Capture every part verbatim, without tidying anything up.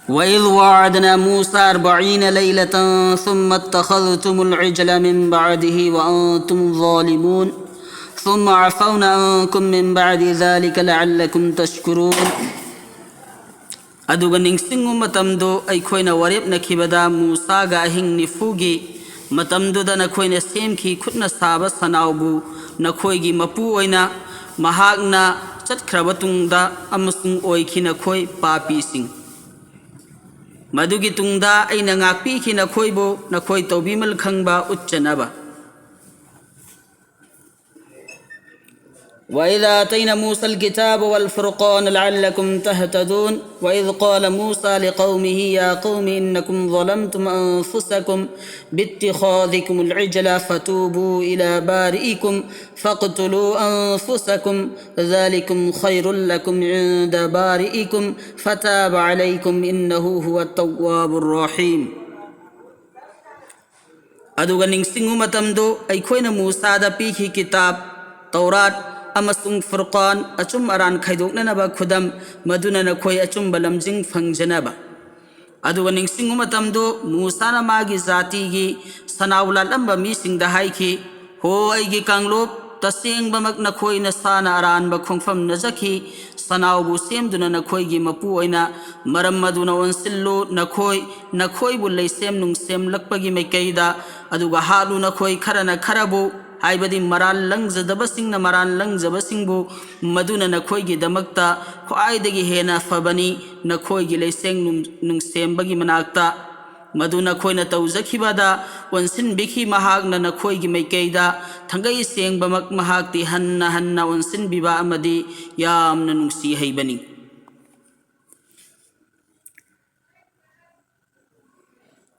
وإذ وعدنا موسى أربعين ليلة ثم اتخذتم العجل من بعده وأنتم ظالمون ثم عفونا عنكم من بعد ذلك لعلكم تشكرون. ꯑꯗꯨꯒ ꯅꯤꯡꯁꯤꯡꯉꯨ ꯃꯇꯝꯗꯨ ꯑꯩꯈꯣꯏꯅ ꯋꯥꯔꯦꯞꯅꯈꯤꯕꯗ ꯃꯨꯁꯥꯒ ꯑꯍꯤꯡ ꯅꯤꯐꯨꯒꯤ ꯃꯇꯝꯗꯨꯗ ꯅꯈꯣꯏꯅ ꯁꯦꯝꯈꯤ ꯈꯨꯠꯅ ꯁꯥꯕ ꯁꯅꯥꯎꯕꯨ ꯅꯈꯣꯏꯒꯤ ꯃꯄꯨ ꯑꯣꯏꯅ꯫ ꯃꯍꯥꯛꯅ ꯆꯠꯈ꯭ꯔꯕ ꯇꯨꯡꯗ ꯑꯃꯁꯨꯡ ꯑꯣꯏꯈꯤ ꯅꯈꯣꯏ ꯄꯥꯄꯤꯁꯤꯡ꯫ ꯃꯗꯨꯒꯤ ꯇꯨꯡꯗ ꯑꯩꯅ ꯉꯥꯛꯄꯤꯈꯤ ꯅꯈꯣꯏꯕꯨ ꯅꯈꯣꯏ ꯇꯧꯕꯤꯃꯜ ꯈꯪꯕ ꯎꯠꯆꯅꯕ꯫ وإذ آتينا موسى الكتاب والفرقان لعلكم تهتدون. وإذ قال موسى لقومه يا قوم إنكم ظلمتم أنفسكم باتخاذكم العجل فتوبوا إلى بارئكم فاقتلوا أنفسكم ذلكم خير لكم عند بارئكم فتاب عليكم إنه هو التواب الرحيم. ꯑꯗꯨꯒ ꯅꯤꯡꯁꯤꯡꯉꯨ ꯃꯇꯝꯗꯨ ꯑꯩꯈꯣꯏꯅ ꯃꯨꯁꯥꯗ ꯄꯤꯈꯤ ꯀꯤꯇꯥꯕ, ꯇꯧꯔꯥꯠ ꯑꯃꯁꯨꯡ ꯐꯨꯔꯀꯥꯟ, ꯑꯆꯨꯝ ꯑꯔꯥꯟ ꯈꯥꯏꯗꯣꯛꯅꯅꯕ ꯈꯨꯗꯝ, ꯃꯗꯨꯅ ꯅꯈꯣꯏ ꯑꯆꯨꯝꯕ ꯂꯝꯖꯤꯡ ꯐꯪꯖꯅꯕ꯫ ꯑꯗꯨꯒ ꯅꯤꯡꯁꯤꯡꯉꯨ ꯃꯇꯝꯗꯨ ꯃꯨꯁꯥꯅ ꯃꯥꯒꯤ ꯖꯥꯇꯤꯒꯤ ꯁꯅꯥꯎ ꯂꯥꯠꯂꯝꯕ ꯃꯤꯁꯤꯡꯗ ꯍꯥꯏꯈꯤ, ꯍꯣ ꯑꯩꯒꯤ ꯀꯥꯡꯂꯨꯞ, ꯇꯁꯦꯡꯕꯃꯛ ꯅꯈꯣꯏ ꯅꯁꯥꯅ ꯑꯔꯥꯟꯕ ꯈꯣꯡꯐꯝ ꯅꯖꯈꯤ, ꯁꯅꯥꯎꯕꯨ ꯁꯦꯝꯗꯨꯅ ꯅꯈꯣꯏꯒꯤ ꯃꯄꯨ ꯑꯣꯏꯅ, ꯃꯔꯝ ꯑꯗꯨꯅ ꯑꯣꯟꯁꯤꯜꯂꯨ ꯅꯈꯣꯏ, ꯅꯈꯣꯏꯕꯨ ꯂꯩꯁꯦꯝ ꯅꯨꯡꯁꯦꯝꯂꯛꯄꯒꯤ ꯃꯥꯏꯀꯩꯗ, ꯑꯗꯨꯒ ꯍꯥꯠꯂꯨ ꯅꯈꯣꯏ ꯈꯔꯅ ꯈꯔꯕꯨ, ꯍꯥꯏꯕꯗꯤ ꯃꯔꯥꯜ ꯂꯪꯖꯗꯕꯁꯤꯡꯅ ꯃꯔꯥꯜ ꯂꯪꯖꯕꯁꯤꯡꯕꯨ, ꯃꯗꯨꯅ ꯅꯈꯣꯏꯒꯤꯗꯃꯛꯇ ꯈ꯭ꯋꯥꯏꯗꯒꯤ ꯍꯦꯟꯅ ꯐꯕꯅꯤ, ꯅꯈꯣꯏꯒꯤ ꯂꯩꯁꯦꯡ ꯅꯨꯡ-, ꯅꯨꯡꯁꯦꯝꯕꯒꯤ ꯃꯅꯥꯛꯇ꯫ ꯃꯗꯨ ꯅꯈꯣꯏꯅ ꯇꯧꯖꯈꯤꯕꯗ ꯑꯣꯟꯁꯤꯟꯕꯤꯈꯤ, ꯃꯍꯥꯛꯅ ꯅꯈꯣꯏꯒꯤ ꯃꯥꯏꯀꯩꯗ ꯊꯥꯡꯒꯩ ꯁꯦꯡꯕꯃꯛ ꯃꯍꯥꯛꯇꯤ ꯍꯟꯅ ꯍꯟꯅ ꯑꯣꯟꯁꯤꯟꯕꯤꯕ ꯑꯃꯗꯤ ꯌꯥꯝꯅ ꯅꯨꯡꯁꯤ ꯍꯩꯕꯅꯤ꯫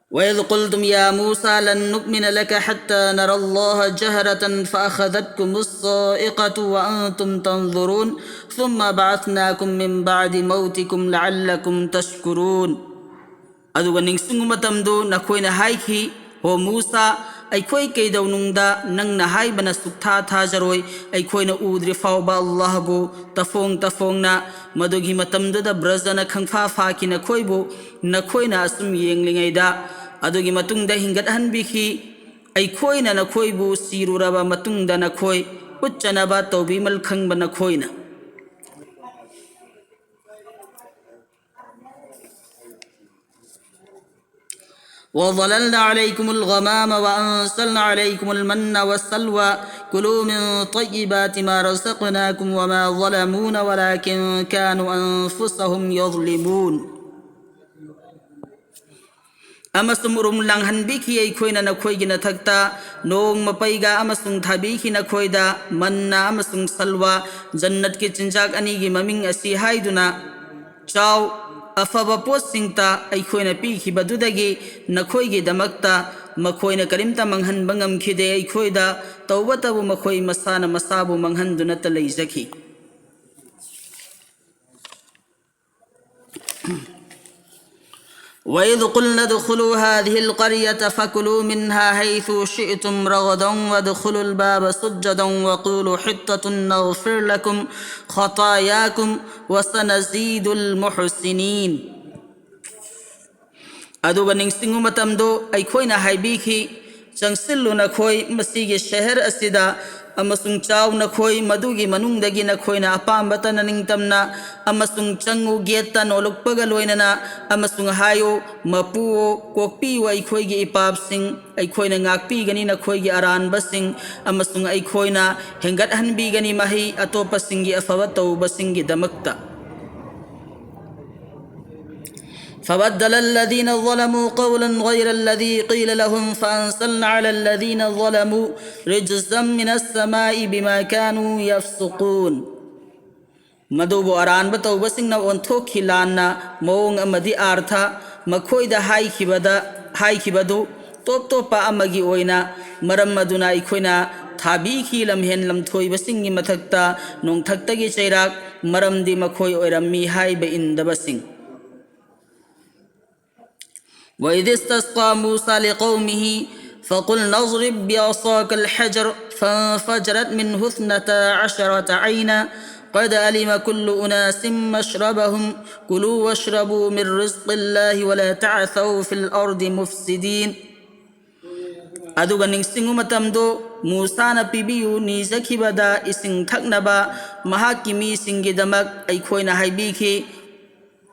وإذ قلتم يا موسى لن نؤمن لك حتى نرى الله جهرة فأخذتكم الصاعقة وأنتم تنظرون ثم بعثناكم من بعد موتكم لعلكم تشكرون. ꯑꯗꯨꯒ ꯅꯤꯡꯁꯤꯡꯉꯨ ꯃꯇꯝꯗꯨ ꯅꯈꯣꯏꯅ ꯍꯥꯏꯈꯤ, ꯍꯣ ꯃꯨꯁꯥ, ꯑꯩꯈꯣꯏ ꯀꯩꯗꯧꯅꯨꯡꯗ ꯅꯪꯅ ꯍꯥꯏꯕꯅ ꯁꯨꯛꯊꯥ ꯊꯥꯖꯔꯣꯏ꯫ ꯑꯩꯈꯣꯏꯅ ꯎꯗ꯭ꯔꯤ ꯐꯥꯎꯕ ꯑꯜꯂꯥꯍꯕꯨ ꯇꯐꯣꯡ ꯇꯐꯣꯡꯅ꯫ ꯃꯗꯨꯒꯤ ꯃꯇꯝꯗꯨꯗ ꯕ꯭ꯔꯖꯅ ꯈꯪꯐꯥ ꯐꯥꯈꯤ ꯅꯈꯣꯏꯕꯨ, ꯅꯈꯣꯏꯅ ꯑꯁꯨꯝ ꯌꯦꯡꯂꯤꯉꯩꯗ꯫ ꯑꯗꯨꯒꯤ ꯃꯇꯨꯡꯗ ꯍꯤꯡꯒꯠꯍꯟꯕꯤꯈꯤ꯫ ꯑꯩꯈꯣꯏꯅ ꯅꯈꯣꯏꯕꯨ ꯁꯤꯔꯨꯔꯕ ꯃꯇꯨꯡꯗ ꯅꯈꯣꯏ ꯎꯠꯆꯅꯕ ꯇꯧꯕꯤꯃꯜ ꯈꯪꯕ ꯅꯈꯣꯏꯅ꯫ وظللنا عليكم الغمام وأنزلنا عليكم المن والسلوى كلوا من طيبات ما رزقناكم وما ظلمونا ولكن كانوا أنفسهم يظلمون. ꯑꯃꯁꯨꯡ ꯎꯔꯨꯝ ꯂꯥꯡꯍꯟꯕꯤꯈꯤ ꯑꯩꯈꯣꯏꯅ ꯅꯈꯣꯏꯒꯤ ꯅꯊꯛꯇ ꯅꯣꯡ ꯃꯄꯩꯒ, ꯑꯃꯁꯨꯡ ꯊꯥꯕꯤꯈꯤ ꯅꯈꯣꯏꯗ ꯃꯟꯅ ꯑꯃꯁꯨꯡ ꯁꯜꯋꯥ, ꯖꯟꯅꯠꯀꯤ ꯆꯤꯟꯖꯥꯛ ꯑꯅꯤꯒꯤ ꯃꯃꯤꯡ ꯑꯁꯤ ꯍꯥꯏꯗꯨꯅ꯫ ꯆꯥꯎ, ꯑꯐꯕ ꯄꯣꯠꯁꯤꯡꯇ ꯑꯩꯈꯣꯏꯅ ꯄꯤꯈꯤꯕꯗꯨꯗꯒꯤ ꯅꯈꯣꯏꯒꯤꯗꯃꯛꯇ ꯃꯈꯣꯏꯅ ꯀꯔꯤꯝꯇ ꯃꯥꯡꯍꯟꯕ ꯉꯝꯈꯤꯗꯦ꯫ ꯑꯩꯈꯣꯏꯗ ꯇꯧꯕꯇꯕꯨ ꯃꯈꯣꯏ ꯃꯁꯥꯅ ꯃꯁꯥꯕꯨ ꯃꯥꯡꯍꯟꯗꯨꯅꯇ ꯂꯩꯖꯈꯤ꯫ وإذ قلنا ادخلوا هذه القرية فكلوا منها حيث شئتم رغدا وادخلوا الباب سجدا وقولوا حطة نغفر لكم خطاياكم وسنزيد المحسنين. ꯑꯗꯨꯒ ꯅꯤꯡꯁꯤꯡꯉꯨ ꯃꯇꯝꯗꯣ ꯑꯩꯈꯣꯏꯅ ꯍꯥꯏꯕꯤꯈꯤ, ꯆꯪꯁꯤꯜꯂꯨ ꯅꯈꯣꯏ ꯃꯁꯤꯒꯤ ꯁꯍꯔ ꯑꯁꯤꯗ, ꯑꯃꯁꯨꯡ ꯆꯥꯎ ꯅꯈꯣꯏ ꯃꯗꯨꯒꯤ ꯃꯅꯨꯡꯗꯒꯤ ꯅꯈꯣꯏꯅ ꯑꯄꯥꯝꯕꯇ ꯅꯅꯤꯡꯇꯝꯅ, ꯑꯃꯁꯨꯡ ꯆꯪꯉꯨ ꯒꯦꯠꯇ ꯅꯣꯜꯂꯛꯄꯒ ꯂꯣꯏꯅꯅ, ꯑꯃꯁꯨꯡ ꯍꯥꯏꯌꯨ, ꯃꯄꯨꯑꯣ, ꯀꯣꯛꯄꯤꯌꯨ ꯑꯩꯈꯣꯏꯒꯤ ꯏꯄꯥꯞꯁꯤꯡ, ꯑꯩꯈꯣꯏꯅ ꯉꯥꯛꯄꯤꯒꯅꯤ ꯅꯈꯣꯏꯒꯤ ꯑꯔꯥꯟꯕꯁꯤꯡ, ꯑꯃꯁꯨꯡ ꯑꯩꯈꯣꯏꯅ ꯍꯦꯟꯒꯠꯍꯟꯕꯤꯒꯅꯤ ꯃꯍꯩ ꯑꯇꯣꯞꯄꯁꯤꯡꯒꯤ ꯑꯐꯕ ꯇꯧꯕꯁꯤꯡꯒꯤꯗꯃꯛꯇ꯫ فبدل الذين ظلموا قولا غير الذي قيل لهم فأنزلنا على الذين ظلموا رجزا من السماء بما كانوا يفسقون. ꯃꯗꯨꯕꯨ ꯑꯔꯥꯟꯕ ꯇꯧꯕꯁꯤꯡꯅ ꯑꯣꯟꯊꯣꯛꯈꯤ ꯂꯥꯟꯅ ꯃꯑꯣꯡ ꯑꯃꯗꯤ ꯑꯥꯔꯊ, ꯃꯈꯣꯏꯗ ꯍꯥꯏꯈꯤꯕꯗ, ꯍꯥꯏꯈꯤꯕꯗꯨ ꯇꯣꯞ ꯇꯣꯞꯄ ꯑꯃꯒꯤ ꯑꯣꯏꯅ꯫ ꯃꯔꯝ ꯑꯗꯨꯅ ꯑꯩꯈꯣꯏꯅ ꯊꯥꯕꯤꯈꯤ ꯂꯝꯍꯦꯟ ꯂꯝꯊꯣꯏꯕꯁꯤꯡꯒꯤ ꯃꯊꯛꯇ ꯅꯣꯡꯊꯛꯇꯒꯤ ꯆꯩꯔꯥꯛ, ꯃꯔꯝꯗꯤ ꯃꯈꯣꯏ ꯑꯣꯏꯔꯝꯃꯤ ꯍꯥꯏꯕ ꯏꯟꯗꯕꯁꯤꯡ꯫ وإذ استسقى موسى لقومه فقلنا اضرب بعصاك الحجر فانفجرت منه اثنتا عشرة عينا قد علم كل أناس مشربهم كلوا واشربوا من رزق الله ولا تعثوا في الأرض مفسدين. ꯑꯗꯨꯒ ꯅꯤꯡꯁꯤꯡꯉꯨ ꯃꯇꯝꯗꯨ ꯃꯨꯁꯥꯅ ꯄꯤꯕꯤꯌꯨ ꯅꯤꯖꯈꯤꯕꯗ ꯏꯁꯤꯡ ꯊꯛꯅꯕ ꯃꯍꯥꯛꯀꯤ ꯃꯤꯁꯤꯡꯒꯤꯗꯃꯛ ꯑꯩꯈꯣꯏꯅ ꯍꯥꯏꯕꯤꯈꯤ,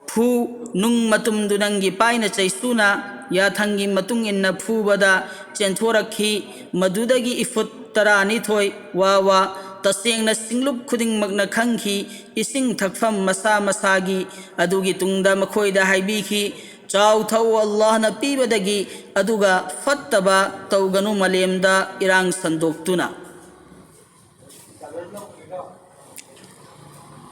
ꯐꯨ, ꯅꯨꯡ ꯃꯇꯨꯝꯗꯨ ꯅꯪꯒꯤ ꯄꯥꯏꯅ ꯆꯩꯁꯨꯅ ꯌꯥꯊꯪꯒꯤ ꯃꯇꯨꯡ ꯏꯟꯅ ꯐꯨꯕꯗ ꯆꯦꯟꯊꯣꯔꯛꯈꯤ꯫ ꯃꯗꯨꯗꯒꯤ ꯏꯐꯨꯠ ꯇꯔꯥꯅꯤꯊꯣꯏ ꯋꯥ ꯋꯥ ꯇꯁꯦꯡꯅ ꯁꯤꯡꯂꯨꯞ ꯈꯨꯗꯤꯡꯃꯛꯅ ꯈꯪꯈꯤ, ꯏꯁꯤꯡ ꯊꯛꯐꯝ ꯃꯁꯥ ꯃꯁꯥꯒꯤ꯫ ꯑꯗꯨꯒꯤ ꯇꯨꯡꯗ ꯃꯈꯣꯏꯗ ꯍꯥꯏꯕꯤꯈꯤ, ꯆꯥꯎ ꯊꯛꯎ ꯑꯜꯂꯥꯍꯅ ꯄꯤꯕꯗꯒꯤ, ꯑꯗꯨꯒ ꯐꯠꯇꯕ ꯇꯧꯒꯅꯨ ꯃꯥꯂꯦꯝꯗ ꯏꯔꯥꯡ ꯁꯟꯗꯣꯛꯇꯨꯅ꯫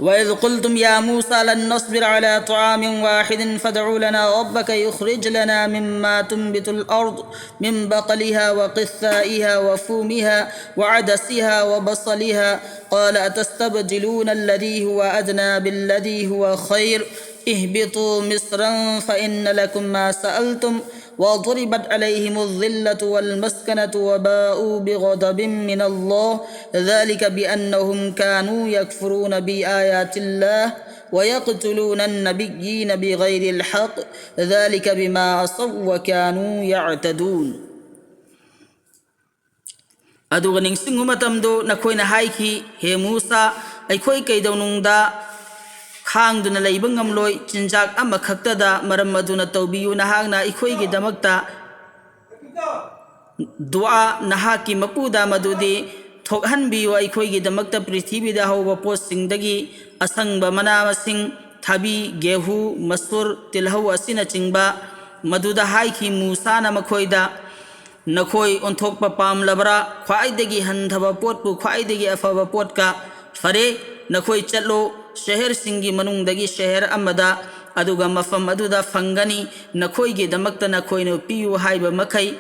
وإذ قلتم يا موسى لن نصبر على طعام واحد فادع لنا ربك يخرج لنا مما تنبت الأرض من بقلها وقثائها وفومها وعدسها وبصلها قال أتستبدلون الذي هو أدنى بالذي هو خير اهبطوا مصرا فإن لكم ما سألتم وضربت عليهم الذلة والمسكنة وباءوا بغضب من الله ذلك بأنهم كانوا يكفرون بآيات الله ويقتلون النبيين بغير الحق ذلك بما عصوا وكانوا يعتدون. ꯑꯗꯨꯒ ꯅꯤꯡꯁꯤꯡꯉꯨ ꯃꯇꯝꯗꯨ ꯅꯈꯣꯏꯅ ꯍꯥꯏꯈꯤ, ꯍꯦ ꯃꯨꯁꯥ, ꯑꯩꯈꯣꯏ ꯀꯩꯗꯧꯅꯨꯡꯗ ꯈꯥꯡꯗꯨꯅ ꯂꯩꯕ ꯉꯝꯂꯣꯏ, ꯆꯤꯟꯖꯥꯛ ꯑꯃꯈꯛꯇꯗ ꯃꯔꯝ ꯑꯗꯨꯅ ꯇꯧꯕꯤꯌꯨ, ꯅꯍꯥꯛꯅ ꯑꯩꯈꯣꯏꯒꯤꯗꯃꯛꯇ ꯗꯨꯑꯥ ꯅꯍꯥꯛꯀꯤ ꯃꯄꯨꯗ ꯃꯗꯨꯗꯤ ꯊꯣꯛꯍꯟꯕꯤꯌꯨ, ꯑꯩꯈꯣꯏꯒꯤꯗꯃꯛꯇ ꯄ꯭ꯔꯤꯊꯤꯕꯤꯗ ꯍꯧꯕ ꯄꯣꯠꯁꯤꯡꯗꯒꯤ ꯑꯁꯪꯕ ꯃꯅꯥ ꯃꯁꯤꯡ, ꯊꯕꯤ, ꯒꯦꯍꯨ, ꯃꯁꯨꯔ, ꯇꯤꯜꯍꯧ ꯑꯁꯤꯅꯆꯤꯡꯕ꯫ ꯃꯗꯨꯗ ꯍꯥꯏꯈꯤ ꯃꯨꯁꯥꯅ ꯃꯈꯣꯏꯗ, ꯅꯈꯣꯏ ꯑꯣꯟꯊꯣꯛꯄ ꯄꯥꯝꯂꯕ꯭ꯔꯥ? ꯈ꯭ꯋꯥꯏꯗꯒꯤ ꯍꯟꯊꯕ ꯄꯣꯠꯄꯨ ꯈ꯭ꯋꯥꯏꯗꯒꯤ ꯑꯐꯕ ꯄꯣꯠꯀ꯫ ꯐꯔꯦ, ꯅꯈꯣꯏ ꯆꯠꯂꯣ, ꯁꯍꯔꯁꯤꯡꯒꯤ ꯃꯅꯨꯡꯗꯒꯤ ꯁꯍꯔ ꯑꯃꯗ, ꯑꯗꯨꯒ ꯃꯐꯝ ꯑꯗꯨꯗ ꯐꯪꯒꯅꯤ, ꯅꯈꯣꯏꯒꯤꯗꯃꯛꯇ ꯅꯈꯣꯏꯅ ꯄꯤꯌꯨ ꯍꯥꯏꯕ ꯃꯈꯩ꯫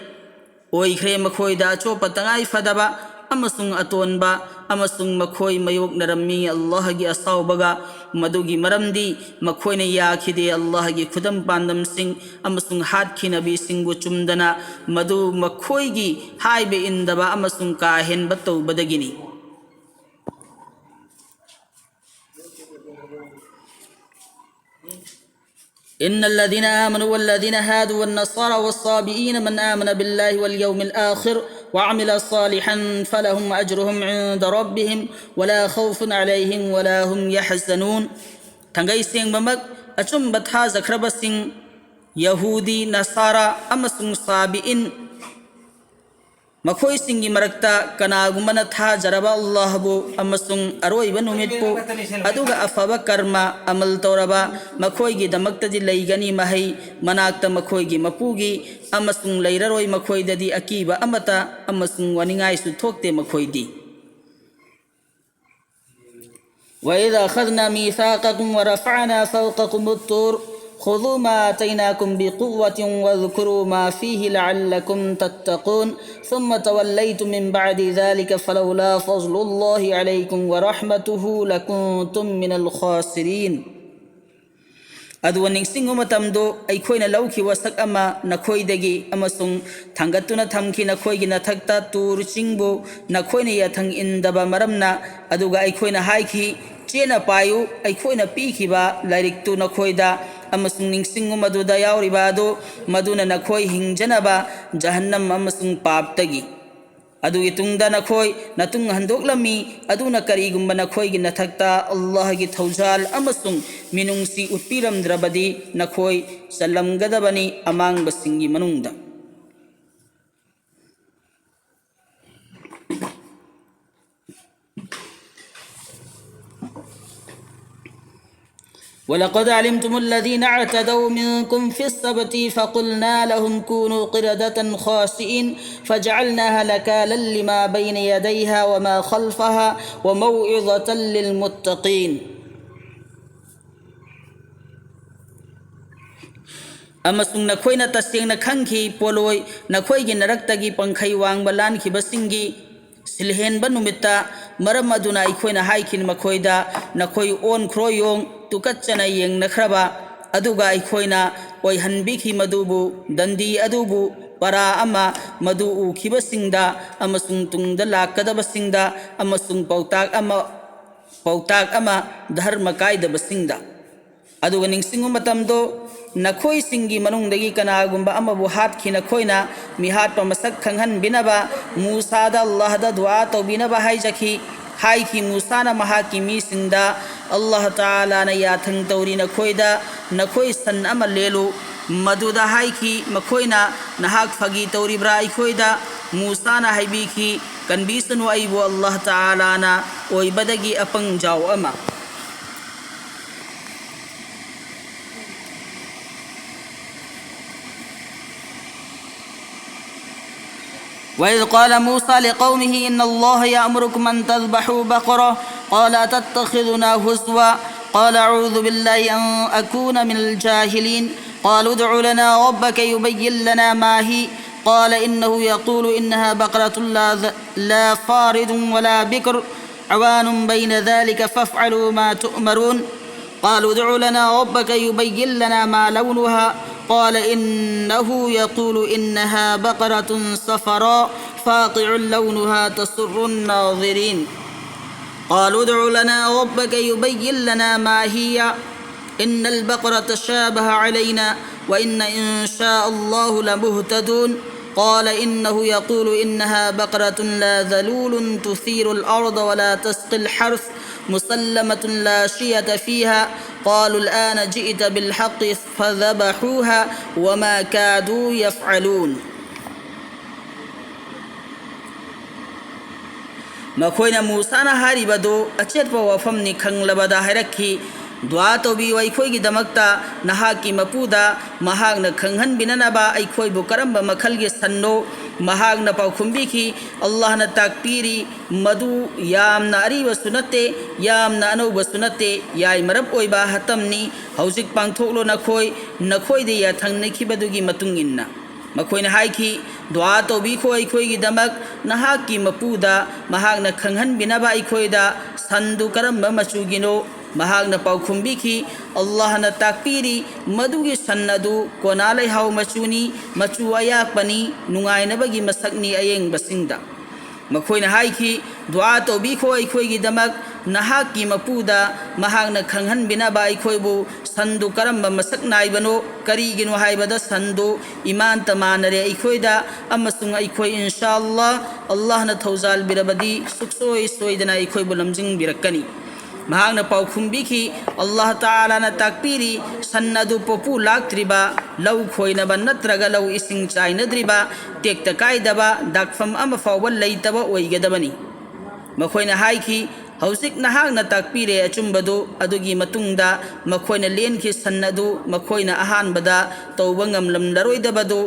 ꯑꯣꯏꯈ꯭ꯔꯦ ꯃꯈꯣꯏꯗ ꯑꯆꯣꯞꯄ ꯇꯉꯥꯏ ꯐꯗꯕ ꯑꯃꯁꯨꯡ ꯑꯇꯣꯟꯕ ꯑꯃꯁꯨꯡ ꯃꯈꯣꯏ ꯃꯥꯌꯣꯛꯅꯔꯝꯃꯤ ꯑꯜꯂꯥꯍꯒꯤ ꯑꯁꯥꯎꯕꯒ꯫ ꯃꯗꯨꯒꯤ ꯃꯔꯝꯗꯤ ꯃꯈꯣꯏꯅ ꯌꯥꯈꯤꯗꯦ ꯑꯜꯂꯥꯍꯒꯤ ꯈꯨꯗꯝ ꯄꯥꯟꯗꯝꯁꯤꯡ ꯑꯃꯁꯨꯡ ꯍꯥꯠꯈꯤꯅꯕꯤꯁꯤꯡꯕꯨ ꯆꯨꯝꯗꯅ, ꯃꯗꯨ ꯃꯈꯣꯏꯒꯤ ꯍꯥꯏꯕ ꯏꯟꯗꯕ ꯑꯃꯁꯨꯡ ꯀꯥ ꯍꯦꯟꯕ ꯇꯧꯕꯗꯒꯤꯅꯤ꯫ إن الذين آمنوا والذين هادوا والنصارى والصابئين من آمن بالله واليوم الآخر وعمل صالحا فلهم أجرهم عند ربهم ولا خوف عليهم ولا هم يحزنون. ꯊꯥꯡꯒꯩ ꯁꯦꯡꯕꯃꯛ ꯑꯆꯨꯝꯕ ꯊꯥꯖꯈ꯭ꯔꯕꯁꯤꯡ, ꯌꯍꯨꯗꯤ, ꯅꯁꯥꯔꯥ ꯑꯃꯁꯨꯡ ꯁꯥꯕꯤꯏꯟ, ꯃꯈꯣꯏꯁꯤꯡꯒꯤ ꯃꯔꯛꯇ ꯀꯅꯥꯒꯨꯝꯕꯅ ꯊꯥꯖꯔꯕ ꯑꯜꯂꯥꯍꯕꯨ ꯑꯃꯁꯨꯡ ꯑꯔꯣꯏꯕ ꯅꯨꯃꯤꯠꯄꯨ, ꯑꯗꯨꯒ ꯑꯐꯕ ꯀꯔꯃ ꯑꯃꯜ ꯇꯧꯔꯕ, ꯃꯈꯣꯏꯒꯤꯗꯃꯛꯇꯗꯤ ꯂꯩꯒꯅꯤ ꯃꯍꯩ ꯃꯅꯥꯛꯇ ꯃꯈꯣꯏꯒꯤ ꯃꯄꯨꯒꯤ, ꯑꯃꯁꯨꯡ ꯂꯩꯔꯔꯣꯏ ꯃꯈꯣꯏꯗꯗꯤ ꯑꯀꯤꯕ ꯑꯃꯠꯇ, ꯑꯃꯁꯨꯡ ꯋꯥꯅꯤꯡꯉꯥꯏꯁꯨ ꯊꯣꯛꯇꯦ ꯃꯈꯣꯏꯗꯤ꯫ وإذ أخذنا ميثاقكم ورفعنا فوقكم الطور خذوا ما آتيناكم بقوة واذكروا ما فيه لعلكم تتقون ثم توليتم من بعد ذلك فلولا فضل الله عليكم ورحمته لكنتم من الخاسرين. ꯑꯗꯨꯒ ꯅꯤꯡꯁꯤꯡꯉꯨ, ꯃꯇꯝꯗꯨ ꯑꯩꯈꯣꯏꯅ ꯂꯧꯈꯤꯕ ꯁꯛ ꯑꯃ ꯅꯈꯣꯏꯗꯒꯤ ꯑꯃꯁꯨꯡ ꯊꯥꯡꯒꯠꯇꯨꯅ ꯊꯝꯈꯤ ꯅꯈꯣꯏꯒꯤ ꯅꯊꯛꯇ ꯇꯨꯔ ꯆꯤꯡꯕꯨ, ꯅꯈꯣꯏꯅ ꯌꯥꯊꯪ ꯏꯟꯗꯕ ꯃꯔꯝꯅ꯫ ꯑꯗꯨꯒ ꯑꯩꯈꯣꯏꯅ ꯍꯥꯏꯈꯤ, "ꯆꯦꯅ ꯄꯥꯏꯌꯨ, ꯑꯩꯈꯣꯏꯅ ꯄꯤꯈꯤꯕ ꯂꯥꯏꯔꯤꯛꯇꯨ ꯅꯈꯣꯏꯗ, ꯑꯃꯁꯨꯡ ꯅꯤꯡꯁꯤꯡꯉꯨ, ꯃꯗꯨꯗ ꯌꯥꯎꯔꯤꯕ ꯑꯗꯨ, ꯃꯗꯨꯅ ꯅꯈꯣꯏ ꯍꯤꯡꯖꯅꯕ ꯖꯍꯟꯅꯝ ꯑꯃꯁꯨꯡ ꯄꯥꯞꯇꯒꯤ"꯫ ꯑꯗꯨꯒꯤ ꯇꯨꯡꯗ ꯅꯈꯣꯏ ꯅꯇꯨꯡ ꯍꯟꯗꯣꯛꯂꯝꯃꯤ, ꯑꯗꯨꯅ ꯀꯔꯤꯒꯨꯝꯕ ꯅꯈꯣꯏꯒꯤ ꯅꯊꯛꯇ ꯑꯜꯂꯥꯍꯒꯤ ꯊꯧꯖꯥꯜ ꯑꯃꯁꯨꯡ ꯃꯤꯅꯨꯡꯁꯤ ꯎꯠꯄꯤꯔꯝꯗ꯭ꯔꯕꯗꯤ ꯅꯈꯣꯏ ꯆꯜꯂꯝꯒꯗꯕꯅꯤ ꯑꯃꯥꯡꯕꯁꯤꯡꯒꯤ ꯃꯅꯨꯡꯗ꯫ ولقد علمتم الذين اعتدوا منكم في السبت فقلنا لهم كونوا قردة خاسئين فجعلناها نكالا لما بين يديها وما خلفها وموعظة للمتقين. ꯑꯃꯁꯨꯡ ꯅꯈꯣꯏꯅ ꯇꯁꯦꯡꯅ ꯈꯪꯈꯤ ꯄꯣꯠꯂꯣꯏ, ꯅꯈꯣꯏꯒꯤ ꯅꯔꯛꯇꯒꯤ ꯄꯪꯈꯩ ꯋꯥꯡꯕ ꯂꯥꯟꯈꯤꯕꯁꯤꯡꯒꯤ ꯁꯤꯜꯍꯦꯟꯕ ꯅꯨꯃꯤꯠꯇ ꯃꯔꯝ ꯑꯗꯨꯅ ꯑꯩꯈꯣꯏꯅ ꯍꯥꯏꯈꯤꯅꯤ ꯃꯈꯣꯏꯗ, "ꯅꯈꯣꯏ ꯑꯣꯟꯈ꯭ꯔꯣ ꯌꯣꯡ, ꯇꯨꯀꯠꯆꯅ ꯌꯦꯡꯅꯈ꯭ꯔꯕ"꯫ ꯑꯗꯨꯒ ꯑꯩꯈꯣꯏꯅ ꯑꯣꯏꯍꯟꯕꯤꯈꯤ ꯃꯗꯨꯕꯨ, ꯗꯟꯗꯤ ꯑꯗꯨꯕꯨ, ꯄꯔꯥ ꯑꯃ, ꯃꯗꯨ ꯎꯈꯤꯕꯁꯤꯡꯗ ꯑꯃꯁꯨꯡ ꯇꯨꯡꯗ ꯂꯥꯛꯀꯗꯕꯁꯤꯡꯗ ꯑꯃꯁꯨꯡ ꯄꯥꯎꯇꯥꯛ ꯑꯃ, ꯄꯥꯎꯇꯥꯛ ꯑꯃ, ꯙꯔꯃ ꯀꯥꯏꯗꯕꯁꯤꯡꯗ꯫ ꯑꯗꯨꯒ ꯅꯤꯡꯁꯤꯡꯕ ꯃꯇꯝꯗꯣ, ꯅꯈꯣꯏꯁꯤꯡꯒꯤ ꯃꯅꯨꯡꯗꯒꯤ ꯀꯅꯥꯒꯨꯝꯕ ꯑꯃꯕꯨ ꯍꯥꯠꯈꯤ, ꯅꯈꯣꯏꯅ ꯃꯤꯍꯥꯠꯄ ꯃꯁꯛ ꯈꯪꯍꯟꯕꯤꯅꯕ ꯃꯨꯁꯥꯗ ꯑꯜꯂꯥꯍꯗ ꯗꯨꯑꯥ ꯇꯧꯕꯤꯅꯕ ꯍꯥꯏꯖꯈꯤ꯫ ꯍꯥꯏꯈꯤ ꯃꯨꯁꯥꯅ ꯃꯍꯥꯛꯀꯤ ꯃꯤꯁꯤꯡꯗ, "ꯑꯜꯂꯥꯍ ꯇꯥꯂꯥꯅ ꯌꯥꯊꯪ ꯇꯧꯔꯤ ꯅꯈꯣꯏꯗ, ꯅꯈꯣꯏ ꯁꯟ ꯑꯃ ꯂꯦꯜꯂꯨ"꯫ ꯃꯗꯨꯗ ꯍꯥꯏꯈꯤ ꯃꯈꯣꯏꯅ, "ꯅꯍꯥꯛ ꯐꯥꯒꯤ ꯇꯧꯔꯤꯕ꯭ꯔꯥ ꯑꯩꯈꯣꯏꯗ?" ꯃꯨꯁꯥꯅ ꯍꯥꯏꯕꯤꯈꯤ, "ꯀꯟꯕꯤꯁꯅꯨ ꯑꯩꯕꯨ ꯑꯜꯂꯥꯍ ꯇꯥꯂꯥꯅ ꯑꯣꯏꯕꯗꯒꯤ ꯑꯄꯪꯖꯥꯎ ꯑꯃ"꯫ وإذ قال موسى لقومه إن الله يأمركم أن تذبحوا بقرة، قال أتتخذنا هزوا، قال أعوذ بالله أن أكون من الجاهلين، قالوا ادع لنا ربك يبين لنا ما هي، قال إنه يقول إنها بقرة لا ذ-، لا فارض ولا بكر، عوان بين ذلك فافعلوا ما تؤمرون. قالوا ادع لنا ربك يبين لنا ما لونها، قال إنه يقول إنها بقرة صفراء فاقع لونها تسر الناظرين. قالوا ادع لنا ربك يبين لنا ما هي، إن البقرة تشابه علينا وإنا إن شاء الله لمهتدون. قال إنه يقول إنها بقرة لا ذلول تثير الأرض ولا تسقي الحرث مسلمة لا شية فيها. قالوا الآن جئت بالحق فذبحوها وما كادوا يفعلون. ꯃꯈꯣꯏꯅ ꯃꯨꯁꯥꯅ ꯍꯥꯏꯔꯤꯕꯗꯨ ꯑꯆꯦꯠꯄ ꯋꯥꯐꯝꯅꯤ ꯈꯪꯂꯕꯗ ꯍꯥꯏꯔꯛꯈꯤ, "ꯗꯨꯑꯥ ꯇꯧꯕꯤꯌꯨ ꯑꯩꯈꯣꯏꯒꯤꯗꯃꯛꯇ ꯅꯍꯥꯛꯀꯤ ꯃꯄꯨꯗ, ꯃꯍꯥꯛꯅ ꯈꯪꯍꯟꯕꯤꯅꯅꯕ ꯑꯩꯈꯣꯏꯕꯨ ꯀꯔꯝꯕ ꯃꯈꯜꯒꯤ ꯁꯟꯅꯣ?" ꯃꯍꯥꯛꯅ ꯄꯥꯎꯈꯨꯝꯕꯤꯈꯤ, "ꯑꯜꯂꯥꯍꯅ ꯇꯥꯛꯄꯤꯔꯤ, ꯃꯗꯨ ꯌꯥꯝꯅ ꯑꯔꯤꯕꯁꯨ ꯅꯠꯇꯦ, ꯌꯥꯝꯅ ꯑꯅꯧꯕꯁꯨ ꯅꯠꯇꯦ, ꯌꯥꯏꯃꯔꯞ ꯑꯣꯏꯕ ꯍꯇꯝꯅꯤ꯫ ꯍꯧꯖꯤꯛ ꯄꯥꯡꯊꯣꯛꯂꯣ ꯅꯈꯣꯏ, ꯅꯈꯣꯏꯗ ꯌꯥꯊꯪꯅꯈꯤꯕꯗꯨꯒꯤ ꯃꯇꯨꯡ ꯏꯟꯅ"꯫ ꯃꯈꯣꯏꯅ ꯍꯥꯏꯈꯤ, "ꯗꯨꯑꯥ ꯇꯧꯕꯤꯈꯣ ꯑꯩꯈꯣꯏꯒꯤꯗꯃꯛ, ꯅꯍꯥꯛꯀꯤ ꯃꯄꯨꯗ ꯃꯍꯥꯛꯅ ꯈꯪꯍꯟꯕꯤꯅꯕ ꯑꯩꯈꯣꯏꯗ ꯁꯟꯗꯨ ꯀꯔꯝꯕ ꯃꯆꯨꯒꯤꯅꯣ?" ꯃꯍꯥꯛꯅ ꯄꯥꯎꯈꯨꯝꯕꯤꯈꯤ, "ꯑꯜꯂꯥꯍꯅ ꯇꯥꯛꯄꯤꯔꯤ, ꯃꯗꯨꯒꯤ ꯁꯟ ꯑꯗꯨ ꯀꯣꯅꯥ ꯂꯩꯍꯥꯎ ꯃꯆꯨꯅꯤ, ꯃꯆꯨ ꯑꯌꯥꯛꯄꯅꯤ, ꯅꯨꯡꯉꯥꯏꯅꯕꯒꯤ ꯃꯁꯛꯅꯤ ꯑꯌꯦꯡꯕꯁꯤꯡꯗ"꯫ ꯃꯈꯣꯏꯅ ꯍꯥꯏꯈꯤ, "ꯗꯨꯑꯥ ꯇꯧꯕꯤꯈꯣ ꯑꯩꯈꯣꯏꯒꯤꯗꯃꯛ, ꯅꯍꯥꯛꯀꯤ ꯃꯄꯨꯗ ꯃꯍꯥꯛꯅ ꯈꯪꯍꯟꯕꯤꯅꯕ ꯑꯩꯈꯣꯏꯕꯨ ꯁꯟꯗꯨ ꯀꯔꯝꯕ ꯃꯁꯛ ꯅꯥꯏꯕꯅꯣ, ꯀꯔꯤꯒꯤꯅꯣ ꯍꯥꯏꯕꯗ ꯁꯟꯗꯨ ꯏꯃꯥꯟꯇ ꯃꯥꯟꯅꯔꯦ ꯑꯩꯈꯣꯏꯗ, ꯑꯃꯁꯨꯡ ꯑꯩꯈꯣꯏ ꯏꯟꯁꯥ ꯑꯜꯂꯥꯍ, ꯑꯜꯂꯥꯍꯅ ꯊꯧꯖꯥꯜꯕꯤꯔꯕꯗꯤ ꯁꯨꯛꯁꯣꯏ ꯁꯣꯏꯗꯅ ꯑꯩꯈꯣꯏꯕꯨ ꯂꯝꯖꯤꯡꯕꯤꯔꯛꯀꯅꯤ"꯫ ꯃꯍꯥꯛꯅ ꯄꯥꯎꯈꯨꯝꯕꯤꯈꯤ, "ꯑꯜꯂꯥꯍ ꯇꯥꯂꯥꯅ ꯇꯥꯛꯄꯤꯔꯤ, ꯁꯟ ꯑꯗꯨ ꯄꯣꯄꯨ ꯂꯥꯛꯇ꯭ꯔꯤꯕ, ꯂꯧ ꯈꯣꯏꯅꯕ ꯅꯠꯇ꯭ꯔꯒ ꯂꯧ ꯏꯁꯤꯡ ꯆꯥꯏꯅꯗ꯭ꯔꯤꯕ, ꯇꯦꯛꯇ ꯀꯥꯏꯗꯕ, ꯗꯥꯛꯐꯝ ꯑꯃ ꯐꯥꯎꯕ ꯂꯩꯇꯕ ꯑꯣꯏꯒꯗꯕꯅꯤ"꯫ ꯃꯈꯣꯏꯅ ꯍꯥꯏꯈꯤ, "ꯍꯧꯖꯤꯛ ꯅꯍꯥꯛꯅ ꯇꯥꯛꯄꯤꯔꯦ ꯑꯆꯨꯝꯕꯗꯨ"꯫ ꯑꯗꯨꯒꯤ ꯃꯇꯨꯡꯗ ꯃꯈꯣꯏꯅ ꯂꯦꯟꯈꯤ ꯁꯟ ꯑꯗꯨ ꯃꯈꯣꯏꯅ ꯑꯍꯥꯟꯕꯗ ꯇꯧꯕ ꯉꯝꯂꯝꯂꯔꯣꯏꯗꯕꯗꯨ